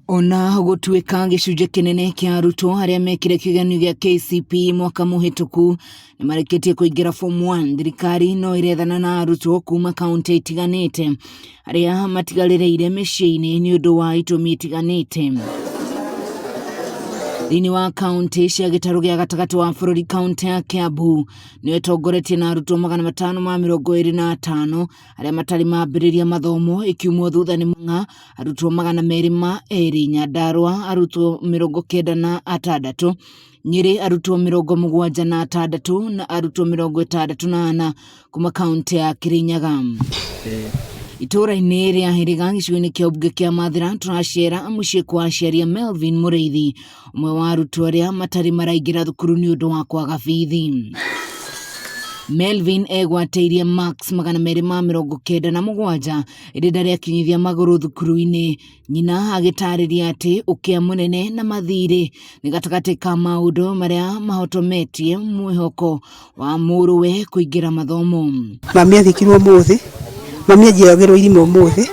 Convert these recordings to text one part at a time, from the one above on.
Ona gũtuĩka gĩcunjĩ kĩnene kĩa arutwo arĩa mekire kĩgeranio gĩa KCPE mwaka mũhĩtũku nĩmarĩkĩtie kũingĩra form 1, thirikari no ĩrethana na arutwo kuma kauntĩ itiganĩte arĩa matigarĩrĩire mĩciĩ-inĩ nĩ ũndũ wa itũmi itiganĩte. Thĩinĩ wa kauntĩ cia gĩtarũ gĩa gatagatĩ wa bũrũri, kauntĩ ya Kiambu nĩyo ĩtongoretie na arutwo 525 arĩa matarĩ mambĩrĩria mathomo, ĩkiumwo thutha nĩ Murang'a arutwo 202, Nyandarua arutwo 96, Nyĩrĩ arutwo 76 na arutwo 64 kuma kauntĩ ya Kirinyaga. Itũũra-inĩ rĩa Hĩrĩga gĩcigo-inĩ kĩa ũmbunge kĩa Mathĩra tũracera mũciĩ kwa aciari a Melvin Mũrĩithi, ũmwe wa arutwo arĩa matarĩ maraingĩra thukuru nĩ ũndũ wa kwaga bithi. Melvin egwatĩirie marks 297 ĩndĩ ndarĩ akinyithia magũrũ thukuru-inĩ. Nyina agĩtarĩria atĩ ũkĩa mũnene na mathirĩ nĩ gatagatĩ ka maũndũ marĩa mahotometie mwĩhoko wa mũrũwe kũingĩra mathomo. Mami athikirwo ũmũthĩ, mami anjiaragĩrwo irima ũmũthĩ,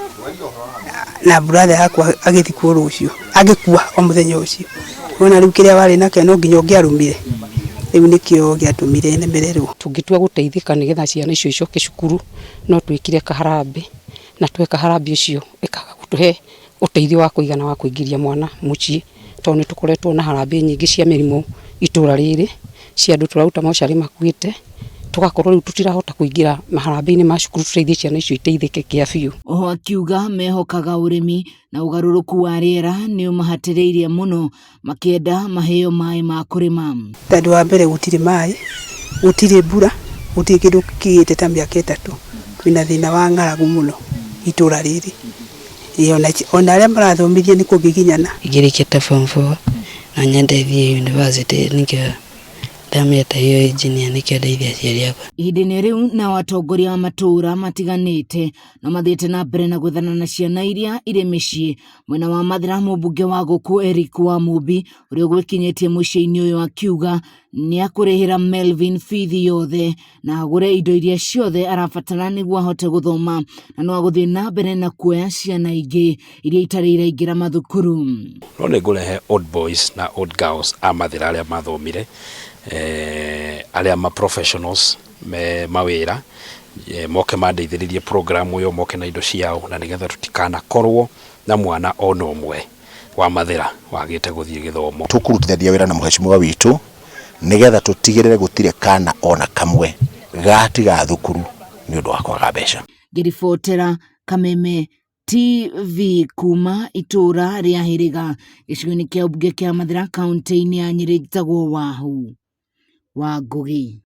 na brother yakwa agĩthikwo rũciũ, agĩkua o mũthenya ũcio. Wona rĩu kĩrĩa warĩ nakĩo no nginya ũngĩarũmire, rĩu nĩkĩo gĩatũmire nemererwo. Tũngĩtua gũteithĩka nĩgetha ciana icio icoke cukuru, no twĩkire kaharambĩ, na tweka harambĩ ũcio ĩkaga gũtũhe ũteithio wa kũigana wa kũingĩria mwana mũciĩ, tondũ nĩ tũkoretwo na harambĩ nyingĩ cia mĩrimũ itũra rĩrĩ, cia andũ tũraruta mocarĩ makuĩte, tũgakorwo rĩu tũtirahota kũingĩra maharambĩ-inĩ ma cukuru tũteithie ciana icio iteithĩke kĩa biũ. Oho akiuga mehokaga ũrĩmi na ũgarũrũku wa rĩera nĩ ũmahatĩrĩirie mũno makĩenda maheo maĩ ma kũrĩma. Tondũ wa mbere gũtirĩ maĩ, gũtirĩ mbura, gũtirĩ kĩndũ kĩgĩte ta mĩaka 3, twĩna thĩna wa ng'aragu mũno itũra rĩrĩ. Ona arĩa marathomithia nĩ kũgiginyana. Ngĩrĩkia form 4 no nyende thiĩ university, nĩkĩo ndameta ĩyo engineer, nĩkĩo ndeithie aciari akwa. Ihinda-inĩ rĩu nao atongoria a matũũra matiganĩte no mathiĩte na mbere na gwethana na ciana iria irĩ mĩciĩ. Mwena wa Mathĩra, mũmbunge wa gũkũ Eric Wamumbi ũrĩa ũgwĩkinyĩtie mũciĩ-inĩ ũyũ akiuga nĩ akũrĩhĩra Melvin bithi yothe na agũre indo iria ciothe arabatara nĩguo ahote gũthoma, na no agũthiĩ na mbere na kuoya ciana ingĩ iria itarĩ iraingĩra mathukuru. No nĩ ngũrehe old boys na old girls a Mathĩra arĩa mathomire, arĩa ma professionals me mawĩra, moke mandeithĩrĩrie program ĩyo, moke na indo ciao, na nĩgetha tũtikanakorwo na mwana ona ũmwe wa Mathĩra wagĩte gũthiĩ gĩthomo. Tũkũrutithania wĩra na mũheshimiwa witũ nĩgetha tũtigĩrĩre gũtirĩ kana ona kamwe gatiga thukuru nĩ ũndũ wa kwaga mbeca. Ngĩribotera Kameme TV kuma itũũra rĩa Hĩrĩga gĩcigo-inĩ kĩa ũmbunge kĩa Mathĩra kauntĩ-inĩ ya Nyĩrĩ, njĩtagwo Wahu wa Ngũgĩ.